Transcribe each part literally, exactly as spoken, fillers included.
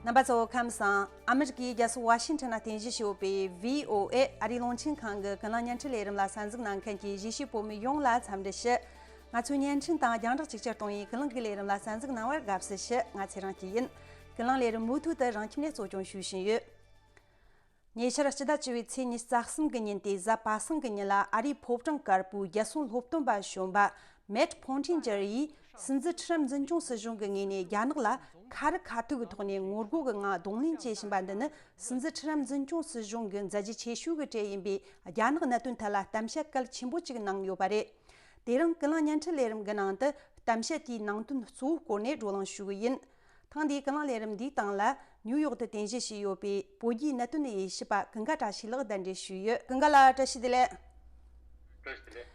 རྣམ་པ་ཚོ་ཁམས་བཟང་། ཨ་མི་རི་ཀའི་རྒྱལ་ས་ཝ་ཤིང་ཊོན་ནང་རྟེན་གཞི་བྱས་ཡོད་པའི་བྷི་ཨོ་ཨེ་ཨ་རིའི་རླུང་འཕྲིན་ཁང་གི་ཀུན་གླེང་བརྙན་འཕྲིན་ལས་རིམ་ལ་གསན་གཟིགས་གནང་མཁན་གྱི་གཞིས་བྱེས་བོད་མི་ཡོངས་ལ་འཚམས་འདྲི་ཞུ། ང་ཚོའི་བརྙན་འཕྲིན་དང་རྒྱང་བསྒྲགས་གཅིག་གྱུར་གཏོང་བའི་ཀུན་གླེང་གི་ལས་རིམ་ལ་གསན་གཟིགས་གནང་བར་དགའ་བསུ་ཞུ། ང་ཚེ་རིང་སྐྱིད་ཡིན། ཀུན་གླེང་ལས་རིམ་མུ་མཐུད་དུ་རང་ཁྱིམ་ནས་གཙོ་སྐྱོང་ཞུ་བཞིན་ཡོད། ཉེ་ཆར་སྤྱི་ཟླ་བཅུ་པའི་ཚེས་ཉི་ཤུ་རྩ་གསུམ་གྱི་ཉིན་ཏེ་གཟའ་པ་སངས་ཀྱི་ཉིན་ལ་ཨ་རིའི་ཕོ་བྲང་དཀར་པོའི་རྒྱལ་སྲུང་སློབ་སྟོན་པ་གཞོན་པ་མེད་ཕོན་ཊི་ཇར་ཡིས་སྲིད་འཛིན་ཁྲི་རམ་འཛིན་སྐྱོང་སྲིད་གཞུང་གི་ངོས་ནས་རྒྱ་ནག་ལ་ཁ་རི་ཁ་ཐུག་གི་ཐོག་ནས་ངོ་རྒོལ་གྱི་ངང་གདོང་ལེན་བྱེད་བཞིན་པ་འདི་ནི་སྲིད་འཛིན་ཁྲི་རམ་འཛིན་སྐྱོང་སྲིད་གཞུང་གི་མཛད་རྗེས་ཆེ་ཤོས་ཀྱི་གྲས་ཡིན་པས་རྒྱ་ནག་གནད་དོན་ཐད་ལ་གཏམ་བཤད་གལ་ཆེན་པོ་ཅིག་གནང་ཡོད་པ་རེད། དེ་རིང་ཀུན་གླེང་བརྙན་འཕྲིན་ལས་རིམ་གྱི་ནང་དུ་གཏམ་བཤད་དེའི་ནང་དོན་གཙོ་བོའི་སྐོར་ནས་བགྲོ་གླེང་ཞུ་གི་ཡིན། ཐེངས་འདིའི་ཀུན་གླེང་ལས་རིམ་འདིའི་སྟེང་ལ་ནིའུ་ཡོག་ཏུ་རྟེན་གཞི་བྱས་ཡོད་པའི་བོད་བརྒྱུད་གནད་དོན་དབྱེ་ཞིབ་པ་ཀུན་དགའ་བཀྲ་ཤིས་ལགས་གདན་འདྲེན་ཞུས་ཡོད། ཀུན་དགའ་ལགས་བཀྲ་ཤིས་བདེ་ལེགས། བཀྲ་ཤིས་བདེ་ལེགས།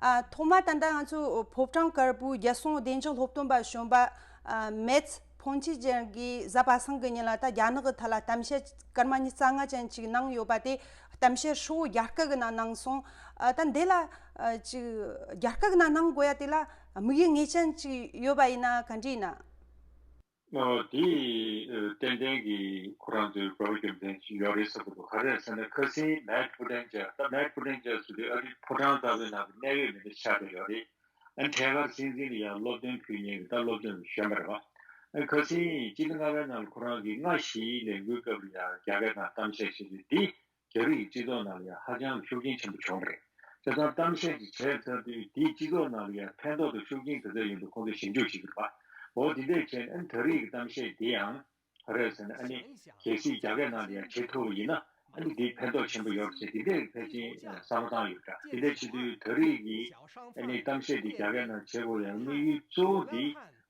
ཨ། ཐོག་མར་ད་ལྟ་ང་ཚོ་ཕོ་བྲང་དཀར་པོའི་རྒྱལ་སྲུང་བདེ་འཇགས་སློབ་སྟོན་པ་གཞོན་པ་ཨ། མེད་ཕོན་ཊི་ཇར་གྱིས་གཟའ་པ་སངས་ཀྱི་ཉིན་ལ་ད་རྒྱ་ནག་གི་ཐད་ལ་གཏམ་བཤད་སྐར་མ་ཉི་ཤུ་རྩ་ལྔ་ཅན་ཅིག་གནང་ཡོད་པ་དེ་གཏམ་བཤད་ཧྲིལ་བོ་རྒྱ་སྐད་ཀྱི་ནང་གནང་སོང་། ཨ། ད་འདི་ལ་ཨ། ཅིག་རྒྱ་སྐད་ཀྱི་ནང་གནང་དགོས་ཡ་དེ་ལ་དམིགས་ཡུལ་ངེས་ཅན་ཅིག་ཡོད་པ་ཡིན་ན་ག་འདྲ་ཡིན་ན། ཨོ། དེ་ཨ། ཏན་ཏན་གྱི་ཁོ་རང་ཚོའི་འགྲོ་བ་རྒྱུ་མཚན་ཅིག་ཡོད་རེད་བསམ་གྱི་འདུག་ག་རེ་ཟེར་ན་ཁ་སང་མེད་ཕོན་ཊི་ཇར། ད་མེད་ཕོན་ཊི་ཇར་ཟེར་དུས་ཨ་རིའི་ཕོ་བྲང་ལྟ་བུའི་ནང་གི་གནད་ཡོད་མི་སྣ་ཆགས་བསྡད་ཡོད་རེད། ཨ། ཐད་ཀར་སྲིད་འཛིན་ལ་ཡང་སློབ་སྟོན་ཕུལ་མཁན་གྱི་ད་སློབ་སྟོན་པ་གཞོན་པ་རེད་བ། ཨ། ཁ་སང་སྤྱི་ཟླ་ལྔ་པའི་ནང་ལ་ཁོ་རང་གིས་ལྔ་བཞིའི་ལས་འགུལ་སྐབས་ལ་ཡང་རྒྱ་སྐད་ནང་གཏམ་བཤད་བྱེད་དུས་འདི་རྒྱ་རིགས་སྤྱི་ཚོགས་ནང་ལ་ཡང་ཧ་ཅང་གི་ཤུགས་རྐྱེན་ཆེན་པོ་བྱུང་བ་རེད། བྱས་ཙང་གཏམ་བཤད་ཅིག་བྱས་ཚར་དུས་དེའི་སྤྱི་ཚོགས་ནང་ལ་ཡང་ཕན་ཐོགས་དང་ཤུགས་རྐྱེན་ག་ཚོད་ཡོད་འདུག་ཁོང་ཚོས་ཞིབ་འཇུག་བྱེད་ཀྱི་རེད་པ། འོ་དེ་འདྲས་བྱས་ནས་ཨ་ནི་ད་རེས་ཀྱི་གཏམ་བཤད་འདི་ཡང་ག་རེ་ཟེར་ན་ཨ་ནི་གལ་སྲིད་རྒྱ་སྐད་ནང་ལ་ཡང་བྱེད་ཐུབ་པ་ཡིན་ན་ཨ་ནི་འདི་ཕན་ཐོགས་ཆེན་པོ་ཡོད་རེད་ཟེར་དེ་འདྲས་ཕལ་ཆེར་བསམ་བློ་བཏང་ཡོད་འདྲ། དེ་འདྲས་བྱེད་དུས་ད་རེས་ཀྱི་ཨ་ནི་གཏམ་བཤད་འདི་རྒྱ་སྐད་ནང་བྱེད་དགོས་ཡང་དམིགས་ཡུལ་གཙོ་བོ་འདི།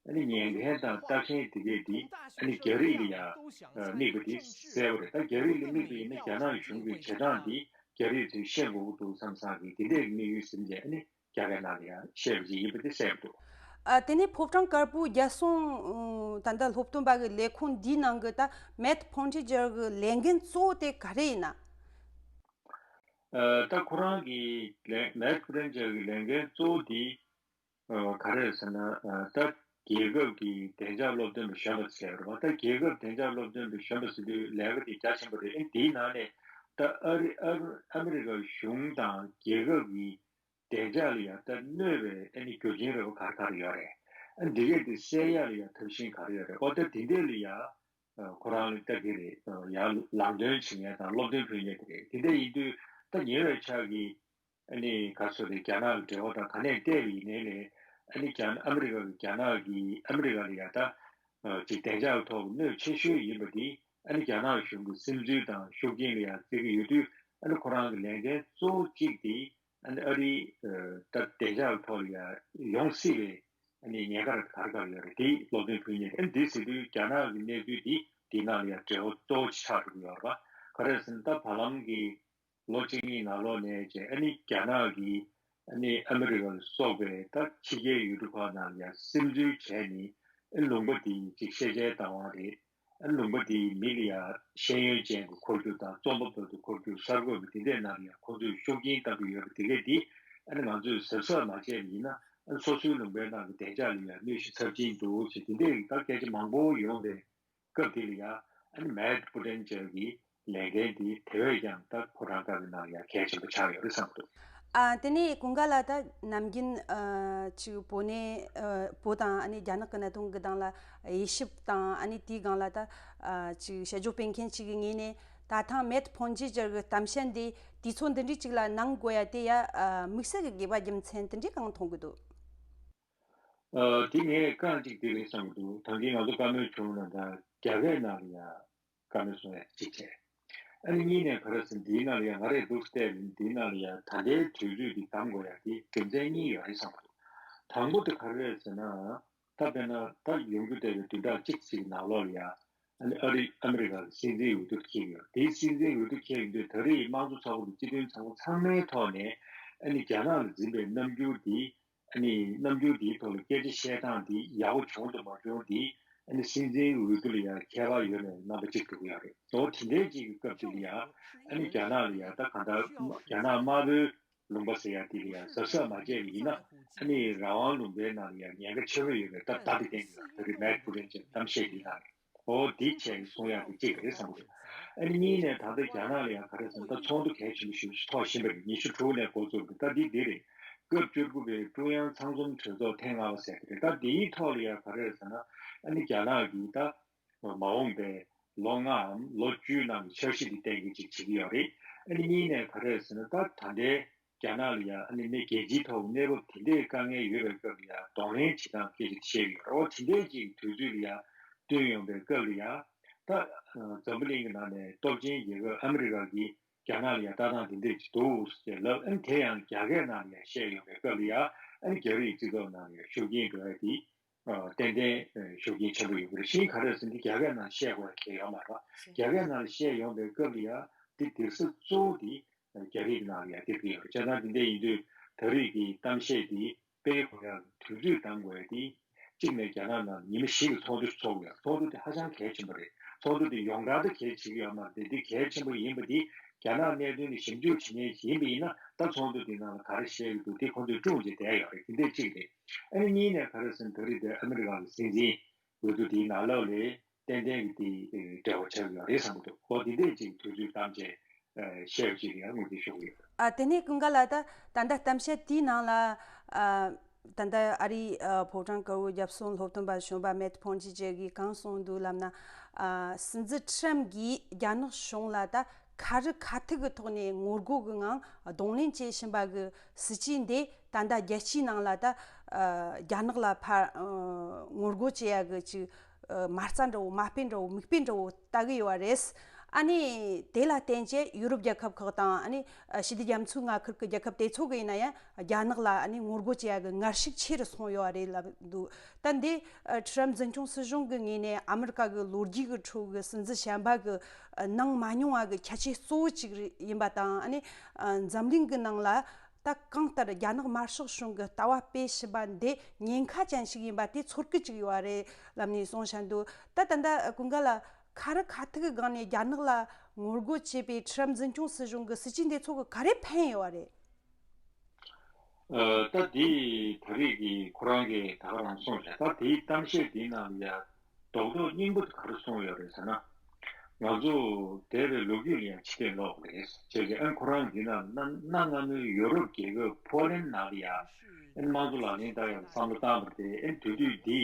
ཨ་ནི་ཉན་མཁན་དང་ལྟ་མཁན་དེ་གས་དེ་ཨ་ནི་རྒྱ་རིགས་ལ་ཡང་དམིགས་པ་དེ་གསལ་པོ་རེད། ད་རྒྱ་རིགས་ལ་དམིགས་པ་ཡིན་ན་རྒྱ་ནག་གཞུང་གི་བྱེད་སྟངས་དེ་རྒྱ་རིགས་ཚོས་ཤེས་དགོས་ཀྱི་འདུག་བསམ་བསམ་གི་དེ་འདྲའི་དམིགས་ཡུལ་ཟིན་བྱས་ཨ་ནི་རྒྱ་སྐད་ནང་ལ་ཡང་བཤད་པ་ཅིག་ཡིན་པ་དེ་གསལ་པོ་འདུག་ཨ། དེ་ནས་ཕོ་བྲང་དཀར་པོའི་རྒྱལ་སྲུང་ད་ལྟ་སློབ་སྟོན་པ་གི་ལས་ཁུངས་འདིའི་ནང་གི་ད་མེད་ཕོན་ཊི་ཇར་གི་ལས་འགན་གཙོ་བོ་དེ་ག་རེ་ཡིན་ན། ཨ། ད་ཁོ་རང་གི་ལས་མེད་ཕོན་ཊི་ཇར་གི་ལས་འགན་གཙོ་བོ་དེ། ཨ། ག་རེ་ཟེར་ན། ཨ། ད་རྒྱལ་ཁབ་ཀྱི་བདེ་འཇགས་སློབ་སྟོན་པ་གཞོན་པ་ཟེར་བ་ད་རྒྱལ་ཁབ་བདེ་འཇགས་སློབ་སྟོན་པ་གཞོན་པ་ཟེར་དུས་ལས་ཀ་དེ་རྒྱ་ཆེན་པོ་རེད། ཨ་ནི་དེའི་ནང་ནས་ད་ཨ་རི་ཨ་ཨ་མི་རི་ཀ་གཞུང་དང་རྒྱལ་ཁབ་ཀྱི་བདེ་འཇགས་ལ་ཡང་ད་གནོད་པའི་ཨ་ནི་རྒྱུ་རྐྱེན་རེ་བ་ག་རེ་ག་རེ་ཡོད་རེད། ཨ་ནི་འདི་གས་དེ་སེལ་ཡག་ལ་ཡང་ཐབས་ཤེས་ག་རེ་ཡོད་རེད། ཨོ་ད་དེ་འདྲས་ལ་ཡང་ཁོ་རང་ལ་ལྟ་གི་རེད། ཡང་ལམ་སྟོན་བྱེད་མཁན་དང་སློབ་སྟོན་ཕུལ་མཁན་དེ་རེད། དེ་འདྲས་ཡིན་དུས་ད་ཉེ་བའི་ཆར་གྱི་ཨ་ནི་ག་ཚོད་རེད། རྒྱ་ནག་གི་འབྲེལ་བ་དང་ག་ནས་བལྟས་པ་ཡིན་ནའི་ལས་ཨ་ནི་རྒྱ་ཨ་མི་རི་ཀ་གི་རྒྱ་ནག་གི་ཨ་མི་རི་ཀ་ལ་ཡ་ད་ཅིག་བདེ་འཇགས་ཐོག་གི་གནོད་ཆེ་ཤོས་ཡིན་པ་འདི་ཨ་ནི་རྒྱ་ནག་གཞུང་གི་སིམ་འཛུལ་དང་ཤུགས་རྐྱེན་ལ་ཡ་བརྩི་གི་ཡོད་དུས་ཨ་ནི་ཁོ་རང་གི་ལས་འགན་གཙོ་བོ་གཅིག་དེ་ཨ་ནི་ཨ་རིའི་ད་བདེ་འཇགས་ཐོག་ལ་ཡ་ཡོང་སྲིད་པའི་ཨ་ནི་ཉེན་ཁ་ག་རེ་ག་རེ་ཡོད་རེད། དེ་སློབ་སྟོན་ཕུལ་མཁན་ཨ་ནི་དེ་ཟེར་དུས་རྒྱ་ནག་གི་གནས་ཚུལ་འདི་འདི་ནང་ལ་ཡ་འབྲེལ་བ་གཙོ་བོ་ཆགས་འགྲོ་གི་ཡོད་རེད་པ། ག་རེ་ཟེར་ན་ད་བར་ལམ་གྱི་ལོ་གཅིག་གཉིས་ནང་ལོགས་ནས་བྱས་ཨ་ནི་རྒྱ་ནག་གིས་ཨ་ནི་ཨ་མི་རི་ཀ་ལ་སོགས་པའི་ད་ཕྱི་རྒྱལ་ཡུལ་གྲུ་ཁག་ནང་ལ་ཡང་སིམ་འཛུལ་བྱས་ནས་ཨ་ལུང་པ་དེ་ཅིག་ཤེས་བྱའི་བདག་དབང་རེད། ཨ་ལུང་པ་དེའི་མི་ལ་ཡང་ཤེས་ཡོན་ཅན་གྱི་འཁོར་རྒྱུག་དང་རྩོམ་པ་པོ་དེ་འཁོར་རྒྱུག་གསར་འགོད་པ་དེ་འདྲའི་ནང་ལ་ཡང་ཁོང་ཚོས་ཤུགས་རྐྱེན་གཏང་གི་ཡོད་པ་དེ་གས་དེ་ཨ་ནི་ང་ཚོས་གཟབ་གཟབ་མ་བྱས་པ་ཡིན་ན་ཨ་ནི་སོ་སོའི་ལུང་པའི་ནང་གི་བདེ་འཇགས་ལ་ཡང་གནོད་གཞི་ཚབས་ཆེན་འདུག་ཅེས་དེ་འདྲའི་ད་སྐད་ཆ་མང་པོ་ཡོང་བའི། སྐབས་དེ་ལ་ཡང་ཨ་ནི་མེད་པོ་ཊེན་ཇར་གྱི་ལས་འགན་དེ་དེ་བས་ཀྱང་ད་ཕོ་བྲང་དཀར་པོའི་ནང་ཡང་གལ་ཆེན་པོ་ཆགས་ཡོད་རེད་བསམ་གྱི་འདུག་ཨ། དེ་ནས་ཀུན་དགའ་ལགས་ད་ནམ་རྒྱུན་ཨ་ཅིག་བོད་ནས་ཨ་བོད་དང་ཨ་ནི་རྒྱ་ནག་གི་གནད་དོན་གྱི་སྟེང་ལ་དབྱེ་ཞིབ་དང་ཨ་ནི་དེའི་སྒང་ལ་ད་ཨ་ཅིག་དཔྱད་བརྗོད་སྤེལ་མཁན་ཅིག་གི་ངོས་ནས་ད་ཐེངས་མེད་ཕོན་ཊི་ཇར་གྱི་གཏམ་བཤད་འདི་དུས་ཚོད་འདི་འདྲའི་ཅིག་ལ་གནང་དགོས་ཡ་དེ་ཡ་ཨ་དམིགས་བསལ་གྱི་དགོས་པ་རྒྱུ་མཚན་དེ་འདྲའི་གང་མཐོང་གི་འདུག་ཨ། དེ་ངས་རྐང་གཅིག་དེ་རེད་བསམ་གྱི་འདུག་ད་གིན་ང་ཚོ་བཀའ་མོལ་བྱུང་ན་ད་རྒྱ་སྐད་ནང་ལ་ཡ་བཀའ་མོལ་གསུང་ཡ་གཅིག་བྱས། ཨ་ནི་གཉིས་ནས་ག་རེ་ཟེར་འདིའི་ནང་ལ་ཡ་ང་རས་འདུག་བལྟས་པ་ཡིན་འདིའི་ནང་ལ་ཡ་ད་ལྟའི་དུས་ཚོད་འདི་གདམ་དགོས་ཡ་དེ་རྒྱུ་མཚན་གཉིས་ཡོད་རེད་བསམ་གྱི་འདུག་དང་པོ་དེ་ག་རེ་རེད་ཟེར་ན། ད་དཔེར་ན་ད་ཡོང་རྒྱུ་བསྡད་པའི་བདུན་ཕྲག་གཅིག་ཅིག་ནང་ལོགས་ལ་ཡ་ཨ་ནི་ཨ་རི་ཨ་མི་རི་ཀ་གི་སྲིད་འཛིན་འོས་བསྡུ་འཁེལ་ཡོད། དེའི་སྲིད་འཛིན་འོས་བསྡུ་འཁེལ་ཡོང་དུས་ད་རེས་དམངས་གཙོ་ཚོགས་པ་གི་སྤྱི་མཐུན་ཚོགས་པ་ཚང་མའི་ཐོག་ནས་ཨ་ནི་རྒྱ་ནག་ལ་འཛིན་པའི་རྣམ་འགྱུར་འདི། ཨ་ནི་རྣམ་འགྱུར་འདིའི་ཐོག་ལ་སྐད་ཆ་བཤད་སྟངས་འདི་ཡག་པོ་བྱུང་དང་མ་བྱུང་འདི་ཨ་ནི་སྲིད་འཛིན་འོས་བསྡུ་ལ་ཡང་ཁྱད་པར་ཡོད་ནས་རྣམ་པ་གཅིག་འགྲོ་གི་ཡོད་རེད། འོ་དེ་འདྲའི་གཅིག་གི་སྐབས་དེ་ལ་ཡང་ཨ་ནི་རྒྱ་ནག་ལ་ཡང་ད་གང་ལྟར་རྒྱ་ནག་དམར་པོའི་ལུང་པ་ཟེར་ཡ་དེ་ལ་ཡང་གཟབ་གཟབ་མ་བྱས་པ་ཡིན་ན་ཨ་ནི་རང་དབང་ལུང་པའི་ནང་ལ་ཡང་ཉེན་ཁ་ཆེ་བོ་ཡོད་པའི་སྟབས་བདའ་དེ་བསྟན་གྱི་ཡོད་རེད། མེད་པོ་ཊེན་ཇར་གཏམ་བཤད་འདིའི་ནང་ལ། ཨོ་འདི་བྱས་གསུང་ཡག་གི་གཅིག་རེད་བསམ་གི་འདུག་ཨ་ནི་གཉིས་ནས་ད་ལྟ་རྒྱ་ནག་ལ་ཡང་ག་རེ་ཟེར་ན། ད་ཚོགས་འདུ་གལ་ཆེན་པོ་ཞིག་ཐོག་བཞིན་པ་རེད། ཉི་ཤུ་དྲུག་ནས་འགོ་བཙུགས་འདུག་ད་འདི་འདི་རེད། སྐབས་བཅུ་དགུ་པའི་ཀྲུང་དབྱང་ཚང་འཛོམས་གྲོས་ཚོགས་ཐེངས་ལྔ་པ་ཟེར་གི་རེད། ད་འདིའི་ཐོག་ལ་ཡང་ག་རེ་ཟེར་ན། ཨ་ནི་རྒྱ་ནག་གིས་ད་མ་འོངས་པའི་ལོ་ལྔའམ་ལོ་བཅུའི་ནང་གི་འཆར་གཞི་འདི་གཏན་འཁེལ་ཅིག་བྱེད་ཀྱི་ཡོད་རེད། ཨ་ནི་གཉིས་ནས་ག་རེ་ཟེར་ན། ད་ད་ལྟའི་རྒྱ་ནག་ལ་ཡང་ཨ་ནི་ནི་རྒྱལ་སྤྱིའི་ཐོག་གནས་བབ་དེ་འདྲའི་དཀའ་ངལ་ཡོད་པའི་སྐབས་ལ་ཡང་གདོང་ལེན་བྱེད་སྟངས་སྐད་ཆ་བཤད་ཀྱི་ཡོད་རེད། འོ་དེ་འདྲའི་ཅིག་དུས་ཚོད་ལ་ཡང་བསྟུན་ཡོང་པའི་སྐབས་ལ་ཡང་། ད་འཛམ་བུ་གླིང་གི་ནང་ནས་སྟོབས་ཆེན་རྒྱལ་ཁབ་ཨ་མི་རི་ཀ་གིས་རྒྱ་ནག་ལ་ཡང་ལྟ་སྟངས་འདི་འདྲས་ཅིག་འདུག་ཅེས་ལབ། ཨ་ནི་དེ་ཡང་རྒྱ་སྐད་ནང་ལ་ཡང་བཤད་ཡོང་པའི་སྐབས་ལ་ཡང་། ཨ་ནི་རྒྱ་རིགས་སྤྱི་ཚོགས་ནང་ལ་ཡང་ཤུགས་རྐྱེན་འགྲོ་ཡ་དེ་ཨ་ཏན་ཏན་ཨ་ཤུགས་རྐྱེན་ཆེན་པོ་ཡོང་གི་རེད། གཞན་ག་རེ་ཟེར་ན། འདི་རྒྱ་སྐད་ནང་བཤད་དགོས་ཡ་གང་ཡང་ཡོད་མ་རེད་པ། རྒྱ་སྐད་ནང་བཤད་ཡོང་པའི་སྐབས་ལ་ཡང་འདི་སྡེར་ས་གཙོ་བོ་འདི་རྒྱ་རིགས་ནང་ལ་ཡང་སླེབས་ཀྱི་ཡོད་རེད། བྱས་ཙང་འདི་འདྲ་ཡིན་དུས་ད་རེས་ཀྱི་གཏམ་བཤད་འདི་སྤེལ་དགོས་ཡ་དུས་ཚོད་གདམ་དགོས་ཡ་དེ། གཅིག་ནས་རྒྱ་ནག་ནང་ཉི་མ་བཞི་གི་ཚོགས་འདུ་ཚོགས་ཡོད། ཚོགས་འདུ་དེ་ཧ་ཅང་གལ་ཆེན་པོ་རེད། ཚོགས་འདུ་དེ་ཡོངས་གྲགས་དུ་གལ་ཆེ་གི་ཡོད་མ་རེད། དེ་གལ་ཆེན་པོ་ཡིན་པ་དེ་རྒྱ་ནག་གནད་དོན་ལ་ཞིབ་འཇུག་བྱེད་མཁན་ཞིག་ཡིན་པ་ཡིན་ན། ད་ཚོགས་འདུ་དེ་ནང་ལ་ག་རེ་བཤད་ཀྱི་འདུག་དེ་ཁོང་ཚོས་སྒྲུང་བྱས་བསྡད་ཡོད་རེད། དེ་འདྲས་གཅིག་རེད། ཨ་ནི་གཉིས་ནས་ག་རེ་ཟེར་ན། ད་རེས་དེ་ཨ་མི་རི་ཀ་གི་སྲིད་འཛིན་འོས་བསྡུ་དེའི་ནང་ལོགས་ལ་ཏན་ཏན་གྱི་དེ་འབྲེལ་བ་ཆགས་ཀྱི་ཡོད་རེད་བསམ་གྱི་འདུག་འོ་དེ་འདྲས་ཅིག་དུས་ཚོད་གཏམ་བྱས་བཤད་པ་ཅིག་ཡང་ངོས་འཛིན་ཞུ་གི་ཡོད། ཨ། དེ་ནས་ཀུན་དགའ་ལགས། ད་ད་ལྟ་གཏམ་བཤད་དེའི་ནང་ལ། ཨ། ད་ལྟ་ཨ་རིའི་ཨ་ཕོ་བྲང་དཀར་པོའི་རྒྱབ་གསང་སློབ་སྟོན་པ་གཞོན་པ་མེད་ཕོན་ཅི་ཅེ་གིས་གང་གསུངས་འདུག་ལབ་ན། ཨ། སྲིད་འཛིན་ཁྲམ་གྱིས་རྒྱ་ནག་གཞུང་ལ་ད་ཁ་རི་ཁ་ཐུག་གི་ཐོག་ནས་ངོ་རྒོལ་གྱི་ངང་གདོང་ལེན་བྱེད་བཞིན་པ་གི་སྲིད་ཇུས་འདི་ད་ལྟ་རྒྱལ་སྤྱིའི་ནང་ལ་ད་ཨ་རྒྱ་ནག་ལ་ཕར་ཨ་ངོ་རྒོལ་བྱེད་ཡ་གི་ཅིག་ཨ་མ་རྩ་འདྲ་བོ། མ་དཔེ་འདྲ་བོ། མིག་དཔེ་འདྲ་བོ་ལྟ་གི་ཡོད་པ་རེད། ཨ་ནི་དེ་ལ་བརྟེན་བྱས་ཡུ་རོབ་རྒྱལ་ཁབ་ཁག་དང་། ཨ་ནི་ཨ་ཞི་བདེ་རྒྱ་མཚོའི་མངའ་ཁུལ་གྱི་རྒྱལ་ཁབ་དེ་ཚོ་གི་ཡིན་ན་ཡང་རྒྱ་ནག་ལ་ཨ་ནི་ངོ་རྒོལ་བྱེད་ཡ་གི་ངར་ཤུགས་ཆེ་རུ་སོང་ཡོད་པ་རེད་ལབ་འདུག་ད་འདི་ཨ་ཁྲི་རམ་འཛིན་སྐྱོང་སྲིད་གཞུང་གི་ངོས་ནས་ཨ་མི་རི་ཀ་གི་ལོ་རྒྱུས་ཀྱི་ཁྲོད་ཀྱི་སྲིད་འཛིན་གཞན་པ་གི་ཨ་གནང་མ་མྱོང་བ་གི་ཁྱད་ཆོས་གཙོ་བོ་གཅིག་རེད། ཡིན་པ་དང་། ཨ་ནི་ཨ་འཛམ་གླིང་གི་ནང་ལ་ད་གང་ལྟར་རྒྱ་ནག་དམར་ཤོག་གཞུང་གི་ལྟ་བ་སྤེལ་བཞིན་པ་འདི་ཉེན་ཁ་ཅན་ཞིག་ཡིན་པ་དེ་ཚོར་གི་ཅིག་ཡོད་པ་རེད་ལབ་ནས་གསུངས་བཞག་འདུག་ད་ད་ལྟ་ཀུན་དགའ་ལགས། ཁ་རི་ཁ་ཐུག་གི་སྒང་ནས་རྒྱ་ནག་ལ་ངོ་རྒོལ་བྱེད་པའི་ཁྲི་རམ་འཛིན་སྐྱོང་སྲིད་གཞུང་གི་སྲིད་ཇུས་འདི་ཚོ་གི་ག་རེ་ཕན་ཡོད་པ་རེད། ཨ། ད་དེ་ད་རེས་ཀྱི་ཁོ་རང་གིས་ད་ག་རང་གསུངས་བཞག་ད་དེའི་གཏམ་བཤད་དེའི་ནང་ལ་ཡ་རྡོག་རྡོག་སྙིང་པོ་དེ་ག་རེ་གསུངས་ཡོད་རེད་ཟེར་ན། ང་ཚོ་འདས་པའི་ལོ་རྒྱུས་ལ་ཡང་ཕྱིར་ལྟ་ལོག་རེད། བྱས་ཙང་ཨ་ཁོ་རང་འདི་ན་གནའ་སྔ་མོའི་ཡོ་རོབ་རྒྱལ་ཁབ་ཕོ་ལན་ནང་ལ་ཡ་ཨ་ནི་དམངས་གཙོ་ལག་ལེན་བསྟར་ཡག་བསམ་བློ་བཏང་བ་རེད། ཨ་ནི་དེ་དུས་འདི་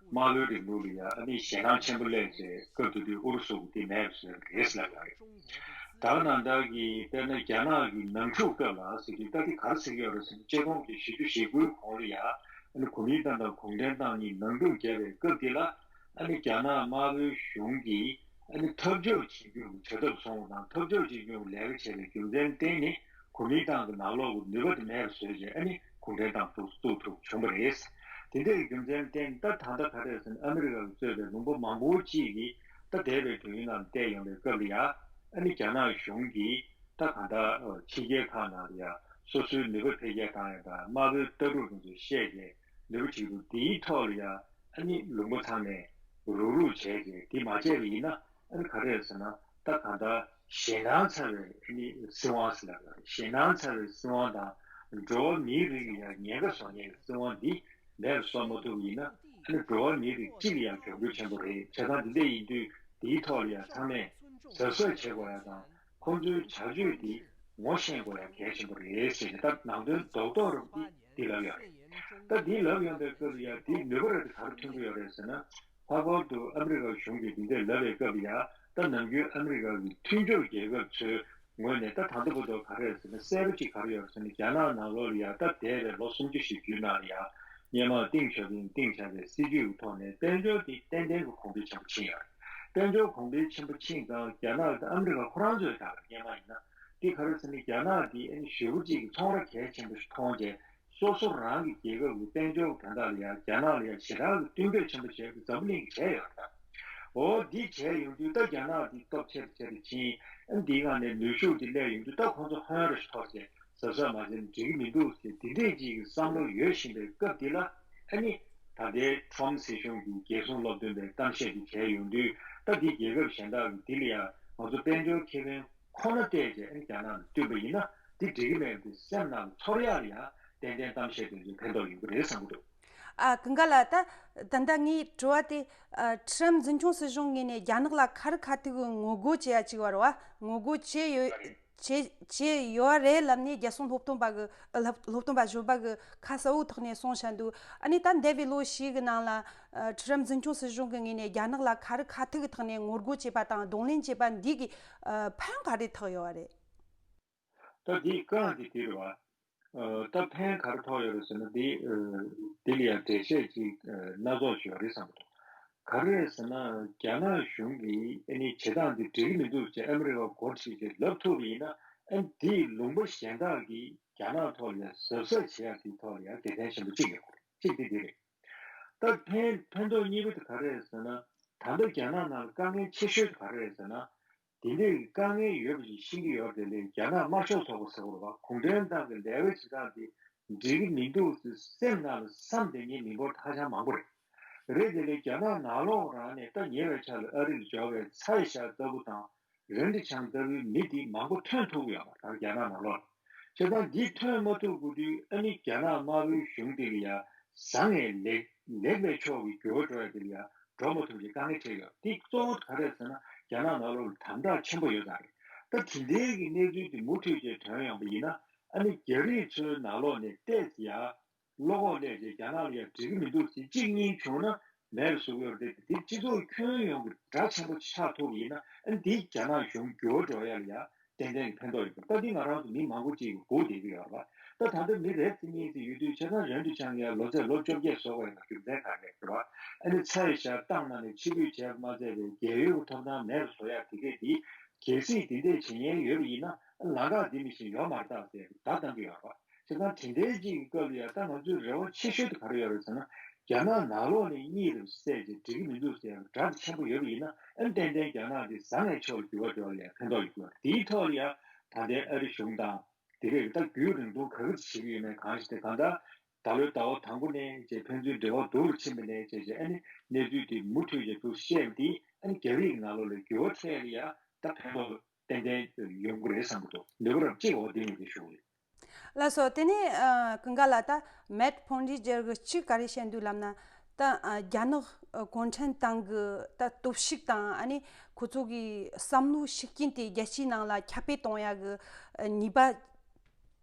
དམར་པོའི་རིང་ལུགས་ལ་ཡ་ཨ་ནི་ཞེད་སྣང་ཆེན་པོ་སླེབས་བྱས། སྐབས་དེ་དུས་ཨུ་རུ་སུ་གིས་དེ་མེད་པ་བཟོས་པ་རེད་ལབ་ཡོད་རེད། ད་ག་ནང་ལྟར་གྱི་དཔེར་ན་རྒྱ་ནག་གི་ནང་འཁྲུག་སྐབས་ལ་ཟེར་དུས། ད་དེ་ག་རེ་ཟེར་གྱི་ཡོད་རེད་ཟེར་ན། ཆིག་སྟོང་དགུ་བརྒྱ་བཞི་བཅུ་ཞེ་དགུའི་གོང་ལ་ཡ་ཨ་ནི་གོ་མིན་ཏང་དང་གུང་ཁྲན་ཏང་གཉིས་ནང་འཁྲུག་བརྒྱབ་པའི་སྐབས་དེ་ལ། ཨ་ནི་རྒྱ་ནག་དམར་པོའི་གཞུང་གིས་ཨ་ནི་འཐབ་ཕྱོགས་བྱེད་རྒྱུ་གི་བྱ་ཐབས་བཟུང་བ་དང་། འཐབ་ཕྱོགས་བྱེད་རྒྱུ་གི་ལས་ཀ་བྱས་པའི་རྒྱུ་མཚན་བརྟེན་ནས་གོ་མིན་ཏང་གི་ནང་ལོགས་ཀྱི་ནུས་པ་དེ་མེད་པ་བཟོས་བྱས། ཨ་ནི་གུང་ཁྲན་ཏང་བཙུགས་བཙུགས་ཐུབ་བྱུང་བ་རེད། དེ་འདྲའི་རྒྱུ་མཚན་བརྟེན། ད་ད་ལྟ་ག་རེ་ཟེར་ན། ཨ་མི་རི་ཀ་གིས་གཙོས་པའི་ལུང་པ་མང་པོ་ཅིག་གིས་ད་འདས་པའི་དུས་ཡུན་ནང་བལྟས་ཡོང་པའི་སྐབས་ལ་ཡ་ཨ་ནི་རྒྱ་ནག་གཞུང་གིས་ད་གང་ལྟར་ཕྱི་རྒྱལ་ཁག་ནང་ལ་ཡ་སོ་སོའི་ནུས་པ་འཕེལ་རྒྱས་བཏང་ཡ་དང་། དམར་པོའི་ལྟ་གྲུབ་དེ་ཚོ་བཤད་བྱས་ནུས་པ་བྱེད་འདུག་དེའི་ཐོག་ལ་ཡ་ཨ་ནི་ལུང་པ་ཚང་མས་རུག་རུག་བྱས་བྱས། དེ་མ་བྱས་པ་ཡིན་ན་ཨ་ནི་ག་རེ་རེད་ཟེར་ན། ད་གང་ལྟར་ཞེད་སྣང་ཚ་བའི་ཨ་ནི་སྲིད་དབང་ཟེར་ལབ་ཡོད་རེད། ཞེད་སྣང་ཚ་བའི་སྲིད་དབང་དང་། འགྲོ་བ་མིའི་རིགས་ལ་ཡ་ཉེན་ཁ་བཟོ་མཁན་གྱི་སྲིད་དབང་འདི་མེད་པ་བཟོ་མ་ཐུབ་པ་ཡིན་ན། ཨ་ནི་འགྲོ་བ་མིའི་རིགས་སྤྱི་ལ་ཡང་གྱོང་གུད་ཆེན་པོ་རེད། བྱས་ཙང་འདི་འདྲ་ཡིན་དུས་འདིའི་ཐོག་ལ་ཡང་ཚང་མས་གཟབ་གཟབ་བྱེད་དགོས་ཡ་དང་། ཁོང་ཚོའི་བྱ་སྤྱོད་འདི་ངོ་ཤེས་དགོས་ཡ་གལ་ཆེན་པོ་རེད་ཟེར་ནས། ད་ནང་དོན་རྡོག་རྡོག་རུ་འདི་འདི་ལབ་ཡོད་རེད། ད་འདི་ལབ་ཡོང་པའི་སྐབས་ལ་ཡ་འདིའི་ནུས་པ་ར་འདི་ག་རེ་ཐོན་གྱི་ཡོད་རེད་ཟེར་ན། ལྷག་པར་དུ་ཨ་མི་རི་ཀ་གཞུང་གིས་འདི་འདྲ་ལབ་པའི་སྐབས་ལ་ཡ། ད་ནམ་རྒྱུན་ཨ་མི་རི་ཀ་གི་མཐུན་ཕྱོགས་རྒྱལ་ཁབ་ཚོའི་ངོས་ནས་ད་ད་ལྟ་བར་དུ་ག་རེ་ཟེར་ན། གསལ་པོ་ཅིག་ག་རེ་ཡོད་ཟེར་ན། རྒྱ་ནག་ནང་ལོགས་ལ་ཡ་ད་འདས་པའི་ལོ་སུམ་ཅུ་ཞིག་བརྒྱུད་ནང་ལ་ཡ་སྔོན་མ་ཏེང་ཞའོ་ཕིང་སྟེང་བཞག་པའི་སྲིད་ཇུས་ཀྱི་ཐོག་ནས་དཔལ་འབྱོར་དེ་ཏན་ཏན་གྱི་གོང་འཕེལ་ཆེན་པོ་ཕྱིན་ཡོད་རེད། དཔལ་འབྱོར་གོང་འཕེལ་ཆེན་པོ་ཕྱིན་ཙང་རྒྱ་ནག་དང་ཨ་མི་རི་ཀ་ཁོ་རང་ཚོའི་བར་ལ་སྔོན་མ་ཡིན་ན་དེ་ག་རེ་ཟེར་ན། རྒྱ་ནག་དེ་ཨ་ནི་ཞེ་པོ་ཅིག་གི་ཚོང་ར་གལ་ཆེན་པོ་ཞིག་མཐོང་བྱས། སོ་སོ་རང་གི་རྒྱལ་ཁབ་ཀྱི་དཔལ་འབྱོར་དོན་དག་ལ་ཡང་རྒྱ་ནག་ལ་ཡང་ཞེ་དྲག་གི་བསྟུན་མཁས་ཆེན་པོ་བྱས་ཏེ་འཛམ་བུ་གླིང་གི་བྱས་ཡོད་རེད། འོ་འདི་བྱས་ཡོང་དུས་ད་རྒྱ་ནག་འདི་སྟོབས་ཆེ་རུ་ཆེ་རུ་ཕྱིན། ཨ་འདིའི་སྒང་ནས་ནུས་ཤུགས་འདི་སླེབས་ཡོང་དུས་ད་ཁོང་ཚོ་ཧོན་རུ་ཞིག་ཐོར་བྱས་གཟབ་གཟབ་མ་བྱས་ན་འགྲིག་གི་མི་འདུག་ཟེར་འདི་འདྲས་ཅིག་གི་བསམ་བློ་ཡོད་བཞིན་པའི་སྐབས་འདི་ལ། ཨ་ནི་ད་ལྟའི་ཁྲོམ་སྲིད་གཞུང་གི་རྒྱལ་སྲུང་སློབ་སྟོན་པའི་གཏམ་བཤད་འདི་བྱས་ཡོང་དུས། ད་འདི་རྒྱལ་ཁབ་གཞན་དག་གི་འདི་ལ་ཡང་ང་ཚོ་དཔལ་འབྱོར་ཁེ་ཕན་ཁོ་ན་བལྟས་བྱས་ཨ་ནི་རྒྱ་ནག་ལ་བསྟུན་པ་ཡིན་ན་འདི་འགྲིག་གི་མེད་འདུག་སེམས་ནང་ཚོར་ཡག་ལ་ཡང་ཏན་ཏན་གཏམ་བཤད་དེ་ཚོས་ཕན་ཐོགས་ཡོང་གི་རེད་བསམ་གྱི་འདུག་ཨ། ཀུན་དགའ་ལགས། ད་ད་ལྟ་ངའི་དྲི་བ་དེ། ཨ། ཁྲི་རམ་འཛིན་སྐྱོང་སྲིད་གཞུང་ངོས་ནས་རྒྱ་ནག་ལ་ག་རེ་ག་ཐུག་གི་ངོ་རྒོལ་བྱེད་ཡ་ཅིག་ཡོད་རེད་བ། ངོ་རྒོལ་བྱེད་ཡོད། བྱེད་བྱེད་ཡོད་རེད་ལབ་ནས་རྒྱལ་སྲུང་སློབ་སྟོན་པ་གི་སློབ་སློབ་སྟོན་པ་གཞོན་པ་གི་ཁ་གསལ་བོའི་ཐོག་ནས་གསུངས་བཞག་འདུག་ཨ་ནི་ད་འདས་པའི་ལོ་བཞི་གི་ནང་ལ། ཨ། ཁྲི་རམ་འཛིན་སྐྱོང་སྲིད་གཞུང་གི་ངོས་ནས་རྒྱ་ནག་ལ་ག་རེ་ག་ཐུག་གི་ཐོག་ནས་ངོ་རྒོལ་བྱས་པ་དང་གདོང་ལེན་བྱས་པ་འདི་གི། ཨ། ཕན་ག་རེ་ཐོགས་ཡོད་རེད། ད་འདི་རྐང་འདི་དེ་རེད་བ། ཨ། ད་ཕན་ག་རེ་ཐོགས་ཡོད་རེད་ཟེར་ན། འདི། ཨ། འདི་ལ་ཡང་འགྲེལ་བཤད་ཅིག་ཨ། སྣ་ཚོགས་ཤིག་ཡོད་རེད་བསམ་གྱི་འདུག་ག་རེ་རེད་ཟེར་ན། རྒྱ་ནག་གཞུང་གིས་ཨ་ནི་བྱེད་སྟངས་འདི་འགྲིག་གི་མི་འདུག་ཅེས་ཨ་མི་རི་ཀ་འགོ་ཁྲིད་ཅིག་ལབ་ཐུབ་པ་ཡིན་ན། ཨ། འདིས་ལུང་པ་གཞན་དག་གིས་རྒྱ་ནག་ཐོག་ལ་ཡང་གཟབ་གཟབ་བྱེད་ཡག་དེའི་ཐོག་ལ་ཡང་དགེ་མཚན་ཆེན་པོ་གཅིག་ཡོད་རེད། གཅིག་དེ་འདི་རེད། ད་ཕན་ཕན་ཐོགས་གཉིས་པ་དེ་ག་རེ་རེད་ཟེར་ན། ད་ལྟ་རྒྱ་ནག་ནང་ལ་དཀའ་ངལ་ཆེ་ཤོས་དེ་ག་རེ་རེད་ཟེར་ན། དེ་འདྲའི་དཀའ་ངལ་ཡོད་པ་ཞིག་ཤེས་ཀྱི་ཡོད་པ་དེ་ལས་རྒྱ་ནག་དམར་ཤོག་ཚོགས་པ་ཟེར་བ་རེད་བ། གུང་ཁྲན་ཏང་གི་ལས་ཀ་བྱེད་སྟངས་དེ་འགྲིག་གི་མི་འདུག་ཟེར་སེམས་ནང་ལ་བསམ་བསྡད་མཁན་མི་འབོར་ཧ་ཅང་མང་པོ་རེད། རེད། དེ་ལས་རྒྱ་ནག་ནང་ལོགས་རང་ནས་ད་ཉེ་བའི་ཆར་ལ་ཨ་རི་ལ་འབྱོར་བའི་ཚའེ་ཞའོ་ལྟ་བུ་དང་། རེན་ཀྲི་ཆང་ལྟ་བུའི་མི་དེ་མང་པོ་ཐོན་ཐུབ་ཀྱི་ཡོད་པ། ད་རྒྱ་ནག་ནང་ལོགས་ལ། བྱས་ཙང་འདི་ཐོན་མ་ཐུབ་དགོས་དུས་ཨ་ནི་རྒྱ་ནག་དམར་པོའི་གཞུང་དེ་ལ་ཡ་བཟང་ངན་ལེགས་ལེགས་པའི་ཕྱོགས་ཀྱི་འགྱུར་བ་འགྲོ་ཡ་དེ་ལ་ཡ་འགྲོ་མ་ཐུབ་ཀྱི་དཀའ་ངལ་འཕྲད་ཡོད། འདི་གཙོ་བོ་ག་རེ་རེད་ཟེར་ན། རྒྱ་ནག་ནང་ལོགས་ལ་དམ་དྲག་ཆེན་པོ་ཡོད་ཙང་རེད། ད་དེ་འདྲའི་གི་གནས་ཚུལ་དེ་མུ་མཐུད་བྱས་ཐོན་ཡོང་པ་ཡིན་ན། ཨ་ནི་རྒྱ་རིགས་ཚོའི་ནང་ལོགས་ནས་བལྟས་ཚེ་ཡ། བློ་ཁོག་སླེབས་རྗེས་རྒྱ་ནག་ལ་ཡང་འགྲིག་གི་མི་འདུག་ཟེར་གཅིག་གཉིས་བྱུང་ན་མེད་པ་བཟོ་གི་ཡོད་རེད། དེ་སྤྱི་ཚོགས་ཁྱོན་ཡོངས་ཀྱི་དགྲ་ཆེན་པོ་ཆགས་ཐུབ་ཡིན་ན། ཨ་ནི་འདིས་རྒྱ་ནག་གཞུང་འགྱུར་བ་འགྲོ་ཡ་ལ་ཡང་ཏན་ཏན་གྱི་ཕན་ཐོགས་ཡོད་པ། ད་འདི་ང་རང་ཚོ་མི་མང་པོ་ཅིག་གིས་སྒུག་བསྡད་ཀྱི་ཡོད་རེད་པ། ད་ད་ལྟ་མི་རེ་གཉིས་ཙམ་ཡོད་དུས། བྱས་ཙང་རེན་ཀྲི་ཆང་ཡང་ལོ་ཚད་ལོ་བཅོ་བརྒྱད་བཟོ་དགོས་ཡོད་པ་རྒྱུ་མཚན་ག་རེ་རེད་པ། ཨ་ནི་ཚའེ་ཞའོ་ཏང་ནང་ནས་ཕྱིར་འབུད་བྱས་པ་མ་ཚད་པའི་རྒས་ཡོལ་གྱི་ཐོབ་ཐང་མེད་པ་བཟོ་ཡ་དེ་གས་དེ། གལ་སྲིད་དེ་འདྲས་བྱེད་མཁན་ཡོད་པ་ཡིན་ན། ཨ། ལམ་ཁ་འདི་མི་ཤེས་ཡོད་མ་རེད་ད་ཟེར་བརྡ་བཏང་གི་ཡོད་རེད་པ། བྱས་ཙང་དེ་འདྲའི་གཅིག་གི་སྐབས་ལ་ཡ་ད་ང་ཚོའི་རེ་བ་ཆེ་ཤོས་དེ་ག་རེ་ཡོད་རེད་ཟེར་ན། རྒྱ་ནག་ནང་ལོགས་ནས་གཉིད་རེ་བསད་རྗེས་འགྲིག་གི་མི་འདུག་ཟེར་ཡ་དགྲ་དེ་ཆེན་པོ་ཡོད་པ་ཡིན་ན། ཨ་ནི་ཏན་ཏན་རྒྱ་ནག་འདི་བཟང་ངན་ཕྱོགས་ལ་འགྱུར་བ་འགྲོ་ཡ་ལ་ཡ་ཕན་ཐོགས་ཡོད་ཀྱི་ཡོད་རེད། དེའི་ཐོག་ལ་ཡ་ད་ལྟའི་ཨ་རི་གཞུང་དང་། དེ་གས་ད་རྒྱུན་རིང་ཐུང་ག་གི་བྱེད་ཀྱི་ཡོད་མེད་གང་ཞིག་དེ་གང་ལྟར། ད་ལོའི་ཟླ་བ་དང་པོ་ནས་བྱས་ཕན་ཚུན་འབྲེལ་བ་སྡུག་རུ་ཕྱིན་པ་ནས་བྱས་བྱས། ཨ་ནི་གནས་ཚུལ་དེ་མུ་མཐུད་བྱས་འདུག་བཤད་པ་དེ། ཨ་ནི་རྒྱ་རིགས་ཀྱི་ནང་ལོགས་ལ་འགྱུར་བ་འཕྲད་ཡ་ལ་ཡ་ད་ཕན་ཐོགས་ཏན་ཏན་ཡོང་གི་རེད་བསམ་གྱི་འདུག་ནུས་པ་རབ་གཅིག་འོ་དེ་ཡིན་དེ་ཞུ་གི་ཡོད། ལགས་སོ། དེ་ནས། ཨ། ཀུན་དགའ་ལགས། ད་མེད་ཕོན་རི་ཇར་གྱིས་གཅིག་ག་རེ་བཤད་འདུག་ལབ་ན། ད། ཨ། རྒྱ་ནག་གུང་ཁྲན་ཏང་གི་ད་སྟོབས་ཤུགས་དང་། ཨ་ནི་ཁོ་ཚོ་གི་བསམ་བློའི་ཤུགས་རྐྱེན་དེ་རྒྱལ་སྤྱིའི་ནང་ལ་ཁྱབ་སྤེལ་གཏོང་ཡ་གི། ཨ། ནུས་པ་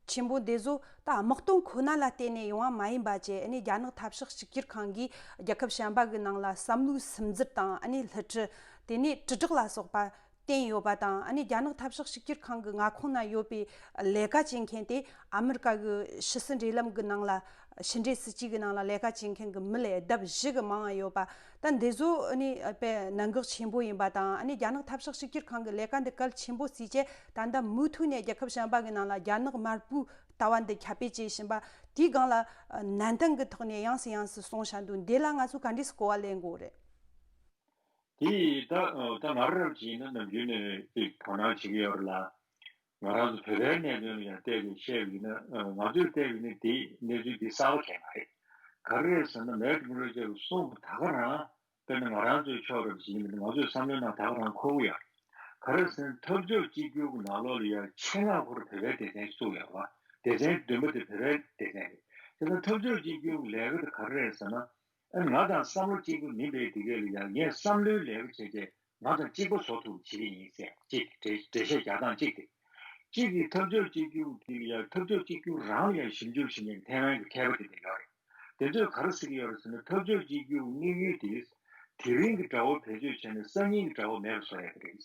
ཆེན་པོ་འདི་ཚོ་ད་དམག་དོན་ཁོ་ན་ལ་བརྟེན་ནས་ཡོང་བ་མ་ཡིན་པ་བཅས། ཨ་ནི་རྒྱ་ནག་འཐབ་ཕྱོགས་གཅིག་གྱུར་ཁང་གིས་རྒྱལ་ཁབ་གཞན་པ་གི་ནང་ལ་བསམ་བློའི་སིམ་འཛུལ་དང་། ཨ་ནི་བསླུ་བྲིད། དེ་ནས་དྲིལ་བསྒྲགས་ལ་སོགས་པ་བསྟན་ཡོད་པ་དང་། ཨ་ནི་རྒྱ་ནག་འཐབ་ཕྱོགས་གཅིག་གྱུར་ཁང་གི་མངའ་ཁོངས་ན་ཡོད་པའི་ལས་ཀ་བྱེད་མཁན་དེ་ཨ་མི་རི་ཀ་གི་ཕྱི་སྲིད་འབྲེལ་ལམ་གི་ནང་ལ། ཕྱི་འབྲེལ་སྲིད་ཇུས་ཀྱི་ནང་ལ་ལས་ཀ་བྱེད་མཁན་གྱི་མི་ལས་ལྡབ་བཞི་གི་མང་བ་ཡོད་པ། ད་འདི་ཚོ་ནི་དཔེ་གནད་འགག་ཆེན་པོ་ཡིན་པ་དང་། ཨ་ནི་རྒྱ་ནག་འཐབ་ཕྱོགས་གཅིག་གྱུར་ཁང་གི་ལས་ཀ་འདི་གལ་ཆེན་པོ་བརྩིས་བྱས། ད་ལྟ་མུ་མཐུད་ནས་རྒྱལ་ཁབ་གཞན་པ་གི་ནང་ལ་རྒྱ་ནག་དམར་པོའི་ལྟ་བ་འདི་ཁྱབ་སྤེལ་བྱེད་བཞིན་པ་དེའི་སྒང་ལ། ཨ། ནན་ཏན་གྱི་ཐོག་ནས་ཡང་སེ་ཡང་སེ་གསུངས་བཞག་འདུག་འདི་ལ་ང་ཚོས་ག་འདྲས་སེ་གོ་བ་ལེན་དགོས་རེད། དེ་ད་ད་ང་རང་རབ་ཅིག་ཡིན་ན་ནམ་རྒྱུན་ནས་ཅིག་དོ་སྣང་བྱེད་ཀྱི་ཡོད་རེད་ལ། ང་རང་ཚོ་བོད་པའི་གནད་དོན་ལ་ཡང་བལྟས་ཏེ་བཤད་པ་ཡིན་ན། ང་ཚོས་བལྟས་པ་ཡིན་ན་དེ་གནས་ཚུལ་འདི་གསར་པ་གང་ཡང་རེད། ག་རེ་རེད་ཟེར་ན། མེག་མུ་རེ་ཅེ་གིས་གསུངས་པ་ད་ག་རང་། དཔེར་ན་ང་རང་ཚོའི་ཕྱོགས་རབ་ཅིག་ཡིན་ན་ང་ཚོའི་བསམ་བློའི་ནང་ད་ག་རང་འཁོར་གྱི་ཡོད་རེད། ག་རེ་ཟེར་ན། འཐབ་ཕྱོགས་གཅིག་གྱུར་གྱི་ནང་ལོགས་ལ་ཡང་ཆེད་མངགས་སྐོར་བོད་པའི་སྡེ་ཚན་ཞིག་བཙུགས་ཡོད་རེད་བ། སྡེ་ཚན་བདུན་པ་དེ་བོད་པའི་སྡེ་ཚན་རེད། དེ་ལྟར་འཐབ་ཕྱོགས་གཅིག་གྱུར་ལས་ཀ་དེ་ག་རེ་རེད་ཟེར་ན། ཨ། ང་དང་བསམ་བློ་གཅིག་པུ་མིན་པའི་དེ་གས་ལ་ཡང་ངས་བསམ་བློའི་ལས་ཀ་བྱས་རྗེས་ང་དང་གཅིག་པ་བཟོ་ཐུབ་པ་བྱེད་ཀྱི་ཡིན་ཟེར་གཅིག་འགྲེལ་འགྲེལ་བཤད་རྒྱག་སྟངས་གཅིག་དེ། གཅིག་གིས་འཐབ་ཕྱོགས་གཅིག་གྱུར་དེ་ལ་ཡང་འཐབ་ཕྱོགས་གཅིག་གྱུར་རང་ལ་ཡང་ཞིབ་འཇུག་བྱེད་མཁན་ཐའེ་ཝན་གྱི་མཁས་པ་དེ་འདྲ་ཡོད་རེད། དེ་ཚོས་ག་རེ་ཟེར་གྱི་ཡོད་རེད་ཟེར་ན། འཐབ་ཕྱོགས་གཅིག་གྱུར་དམིགས་ཡུལ་དེ་དེ་རིང་གི་དགྲ་བོ་བེད་སྤྱོད་བྱས་ནས་སང་ཉིན་གྱི་དགྲ་བོ་མེད་པ་བཟོ་ཡ་དེ་རེད།